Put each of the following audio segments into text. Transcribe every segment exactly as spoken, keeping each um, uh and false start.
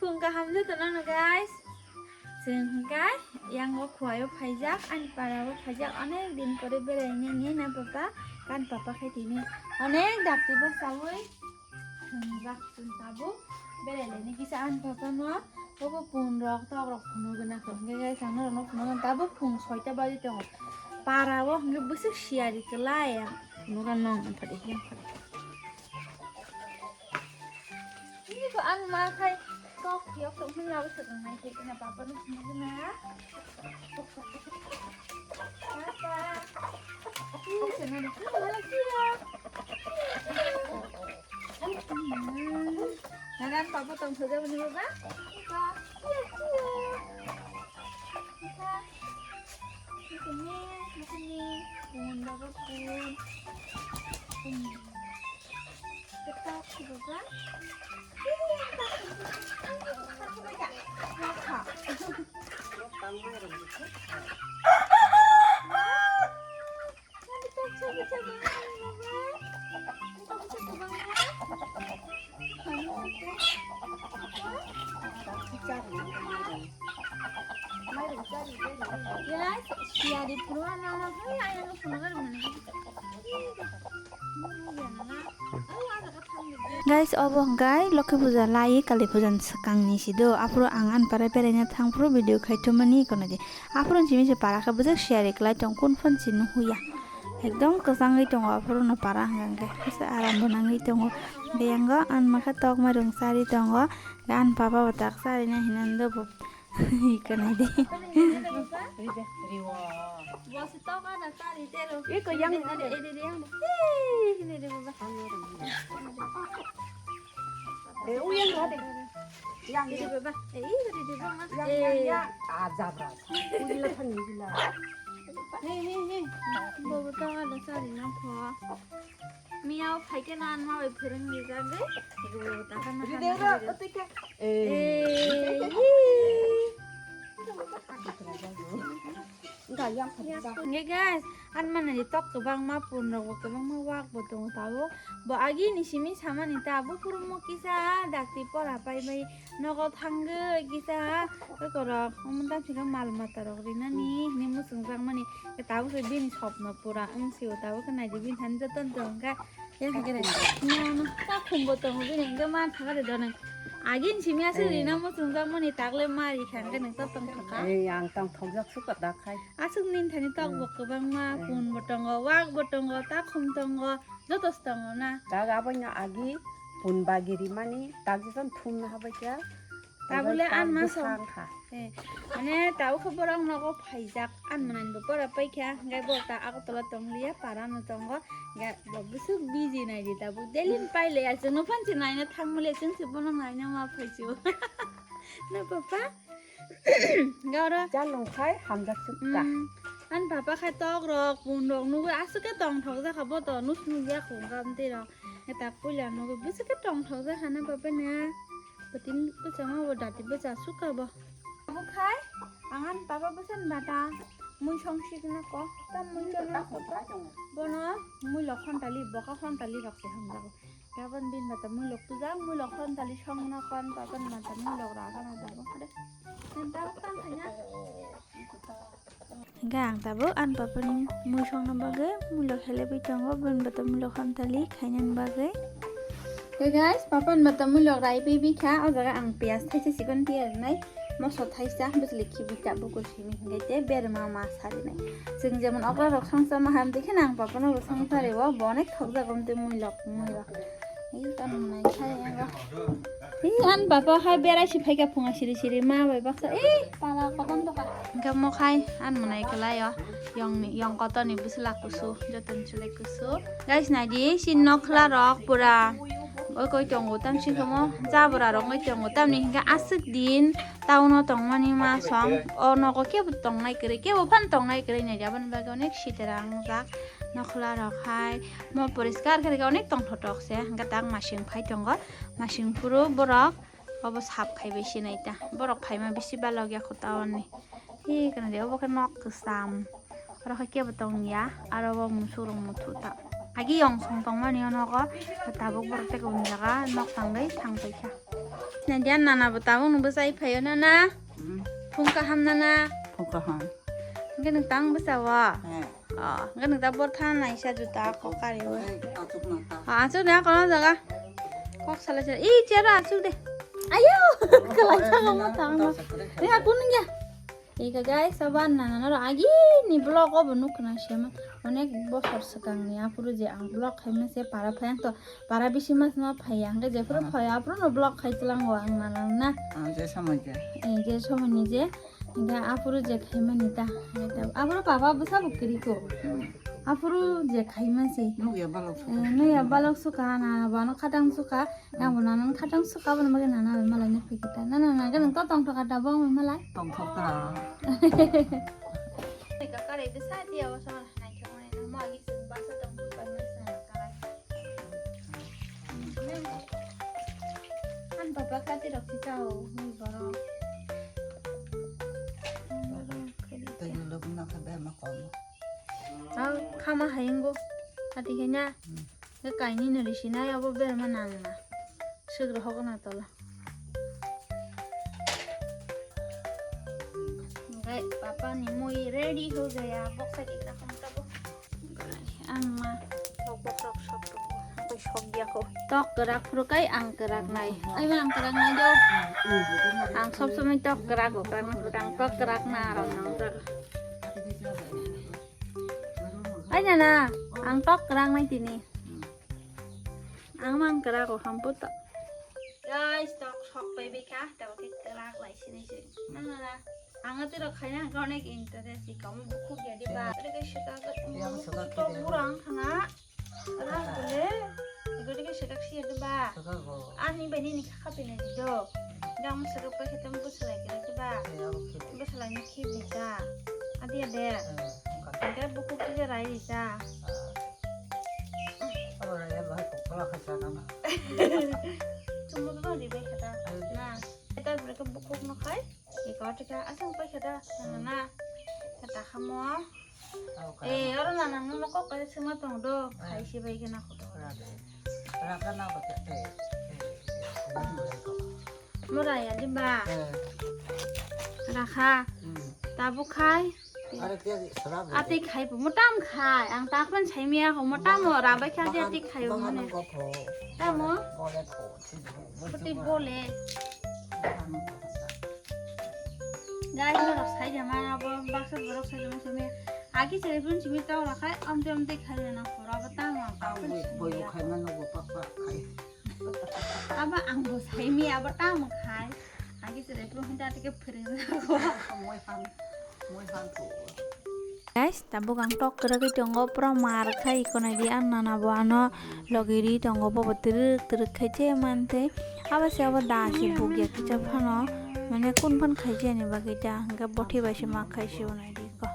Chwng kaham jotono no guys. Chwng hwnkhe yango khuaio phaijak, ani parao phaijak, onek din pore berainani na papa, kan papa khe tini onek dakti bwchaui thwngjak chwng tabuk berai laini kisa ani papa no, obo pun rok tok rok phunugwi nakho hwnkhe guys ang norokno phunukgo tabuk phung soita baji tongo, parao hwnkhe bwswk siyari kwlai ang phunukgo nong aphadi. Ih, ko ang ma khai kok yok to mun labu sedang nai ke kena papa nu sini na. Papa. Ih, sana ni. Mana sih ya? Naran papa tong saja mani baba. Papa. Iya, iya. Papa. Sini, sini. Pun baba pun. Pun. Guys, obo hwnkhe Lokhi Puja lai Kali Puja ni swkang ni si do. Aphuru ang ani para beraina thang phuru video khai thumani kono di. Aphuru simi se para khe bwswk siyari kwlai tong, kun phone si nuhuya. Ekdom kwchangwi tongo aphuru no para hwnkhe. Bwswk aram bo nangwi tongo. Hwnkhe yango ani makha tok mairung chari tongo. Ani papa bo tak chari na hinani do bo. Ikanai de. Iko yang ada. Eh, ini dia, ini dia. Eh, ini dia, Baba. Eh, uyang ada. Yang ini, Baba. Eh, ini dia, Baba. Yang, yang, yang. Ah, jabra. Ujila thani, ujila. Hei, hei, hei. Baba, tong ada sari na pho. Miyao phaikhe na anma bai phwrwng rijak de. Ro, takha na video ro, otika. Eh. Hwnkhe guys, anmani tok kwbangma pun rok bo kwbangma wak bo tongo tabuk. Bo agi ni simi samani ta buphuru mo kisa dakti pora pai bai. Nogo thangwi kisa lukurok omo tamo sika mal mata rok rinani hinwi muchungjakmani. Tabuk se bini sopno pura wng sio, tabuk khe naidi bini thani jotono tongkha. Yang khe kene nono takhumbo tongo bini hwnkhe man thangare donai. Agini simi aswk rina muchungjakmani takle ma rikha hwnkhe nwng to tongthokha. Ei ang tongthokjak suka da khai. Aswk nini thani tok bo kwbangma, pun bo tongo, wak bo tongo, takhum tongo, joto se tongo na. Tak aboino agi pun bagi rimani tak jesa thumna habai kha. Tabule an ma song. Eh, mane tabuk khe borok nogo phaijak, an manani bo pora paikha, hwnkhe bo ta Agartala tongliya, para no tongo, hwnkhe bo bwswk busy naidi tabuk, daily pailaiya, chwngno phan se naina thangmale, chwng se bono naina ma phaisu. Na papa? Hwnkhe oro chalung khai hamjak sukha. An papa khai tok rok, pun rok nugwi aswk khe tongthok jakha bo to, nus nugya khungkha amtwi rok. Eta puila nugwi bwswk khe tongthok jakha na papa na. Bwtwi bwsa ma bo dati bwsa sukha bo. Abo khai ang ani papa bwsa ni bata mui song sikna ko. Tam mui chana ko to. Bono mui lok hontali, boka hontali rok se hamjago. Gabon bin bata mui lok tujak, mui lok hontali songna ko ani papa ni bata mui lok ragana jago. Hade. Nenta tang khanya. Hingke ang tabuk ani papani mui songna bagwi mulok helebwi tongo, bini bata mulok hamtali khainani bagwi. Hey guys, papani bata mulok rai pibikha, o jaga ang piyaj thaisa sikon tiya rinai, moso thaisa, bwswlwi khibi tabuk simi hingke te berma ma sarinai. Chwng jemon okra rok songsa ma ham, dekhe na ang papano bo songsa rio, bo onek thokjak omtwi mulok, mulok. Ei, tamo nai khai ego. Ei, an baba hai berai si phaikha phunga siri siri ma bai baksa. Ei, pala koton to ka. Hingke mo khai an monai kwlai o. Yong ni, yong kotor ni bwswla kusu, joto ni chwlai kusu. Guys, nai di, si nokhla rok pura. Oi koi tongo, tam si khe mo jabra rok oi tongo, tam ni hingke aswk din town o tongmani ma song. O nogo kebo tongnai kwrwi, kebo phan tongnai kwrwi nai di, aboni bagwi onek sitera wngjak nokhla rok hai. Mo poriskar khe rikhe onek tongthotok se, hingke tak masing phai tongo, masing phuru borok obo sap khai bai sinai ta, borok phaima bisi balok ya kho town ni. Hi kana de obo khe nok kwcham, oro khe kebo tong ya, aro bo musuk rok muthu ta. Agi yong song tongmani o nogo, tabuk borok tei koboni jaga nok tangwi thang paikha. Nadia, nana bo tabuk no bwsai phaio, nana? Hmm. Phung kaham, nana? Phung kaham. Hwnkhe nwng tang bwsa o? He. Oh, hwnkhe nwng ta bor tha naisa juta kok kari o. Ei, achuk na ta. Oh, achuk de, kono jaga. Kok salai salai. Ih, chair o achuk de. Ayo, kwlai tha mo tang no. Ri aku nung ya. Ika guys, abo nana naro agi ni vlog obo nuk na sema. Onek bosor swkang ni aphuru je ang vlog khaima se para phai ang to. Para bisi mas ma phai ang, hwnkhe jephuru phai aphuru no vlog khai tlang o ang nana na. Ah, je samai je. Eh, je samai ni je. Hwnkhe aphuru je khaimani ta. Aphuru papa bwsa bo kwrwi ko. Hmm. Aphuru je khaima se. Nukya balok suka. Eh, nukya balok suka, nana bo ano khatang suka. Yang bo nana khatang suka, bo nang malai na phi kita. Nana na ganang to tong thok ta bo malai. Tong thok ta. Ka kare bwsa dia o sa na ke mo na ma gi su ba sa tong thok ta ma sa na kare. An papa kati rok kita o, hui boro. Tei lok na ka ba ma kom. Ang khama hayung go. Ati khe na. Hmm. Ke kaini no risi na abo berma nang na. Sugro hogo na tola. Ngai papa ni mui ready ho gaya. Boksa di na kham tabo. Ang ma sok bok sok sok tongo. Ang koi sok dia ko. Tok kwrak phuru kai ang kwrak nai. Ai ma ang kwrak nai do. Ang sob somoi tok kwrak o kwrak nai phuru ang tok kwrak na aro nang kwrak. Ai nana, ang tok kwrak nai tini. Ang ma ang kwrak o hampu to. Guys, tok sok pai bika, tok kwrak lai sini sini. Nana. Ang ati rok khaina ang onek interest di kamu buku dia di ba. Tadi ke sita ke tok burang khana. Rang bole. Igo di ke sita sia di ba. Ani bani ni khaka pina di do. Jang sita pa kita mu selai kira di ba. Mu selai ni khib di ta. Adi ade. Kita buku kita rai di ta. Tumu tu di ba kita. Na. Kita mereka buku no khai. Iko tika asang pai khada nana na. Kata khamo. Eh, oro nana no kok pai sima tong do. Khai si bai kena khoto. Mura ya di ba. Rakha. Tabu khai. Ati khai bu mutam khai. Ang takon sai miya ho mutam o rabai khai di ati khai bu mane. Tamo. Putih boleh. Guys, norok sai jama abo baksa borok sai jama sumi. Agi sai pun simi tau rakhai amte amte khai na pura abo tamo. Boyu khai mano go pak pak khai. Abo ang bo sai mi abo tamo khai. Agi sai pun hinta tike phiri na go. Moi han, moi han tu. Guys, tabuk ang tok kwrwgwi tongo, pura mar khai iko naidi, ang nana bo ano logi ri tongo, bobo twrwk twrwk khai je mantwi. Abo se abo da se bugya kisa phano, mane kun phan khai je ni bagwi da, hwnkhe bothi bai se ma khai se bo naidi iko.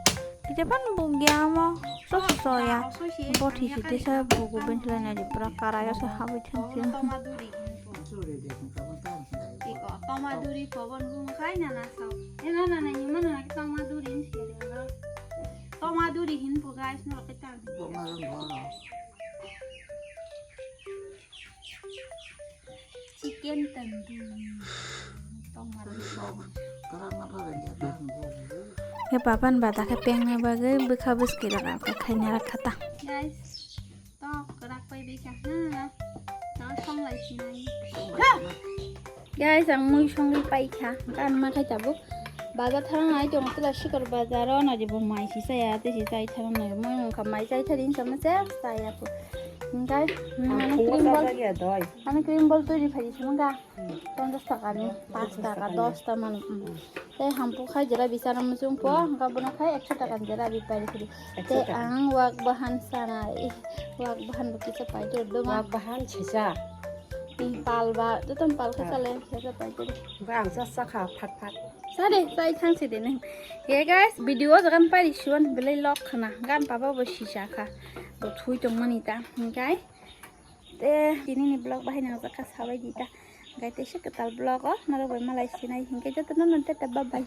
Kisa phan bugya amo, so so so ya, bothi se tesa bugu ben se lai naidi, pura karayo se habwi thang se. Iko, toma duri pobon bung khai nana sao. E nana na ni mana na toma duri ni se. Toma duri hin po guys, no kita. Chicken tandoori. Toma duri. He papan bata khe pengna bagwi bwkha bwskirok khaina rakha ta. Guys. Tok kwrak pai bai kha ha. Tao song lai sinai. Guys, ang mui songwi pai kha. Gan ma khai tabuk. Bazar tharang nai tong tila sikor bazar o nai bo mai si saya te si sai tharang nai. Mui mung kha mai sai tharin sama se saya ko. Guys, ano cream bol. Ano cream bol turi phai si mangga. Ponchash taka ni, panch taka, dos ta mano. Tei hampu khai jera bichara muchung po, hwnkha bono khai ekso taka ni jera bi pai rw phuru. Tei ang wak bahan sana, wak bahan bo kisa pai rw duma. Wak bahan sisa. Pal ba, joto pal kha chale, sisa pai rw. Ba ang sa sa kha phat phat. Sade, sai thang si de nang. Ye guys, video jagan pai rw suan belai lok khana, gan papa bo sisa kha. Bo thui tong mani ta, hwnkhe. Te tini ni vlog bahai nang jakha sabai di ta. Hwnkhe teisa kwtal vlog o norok bai malai sinai hwnkhe jotono no tata bye bye.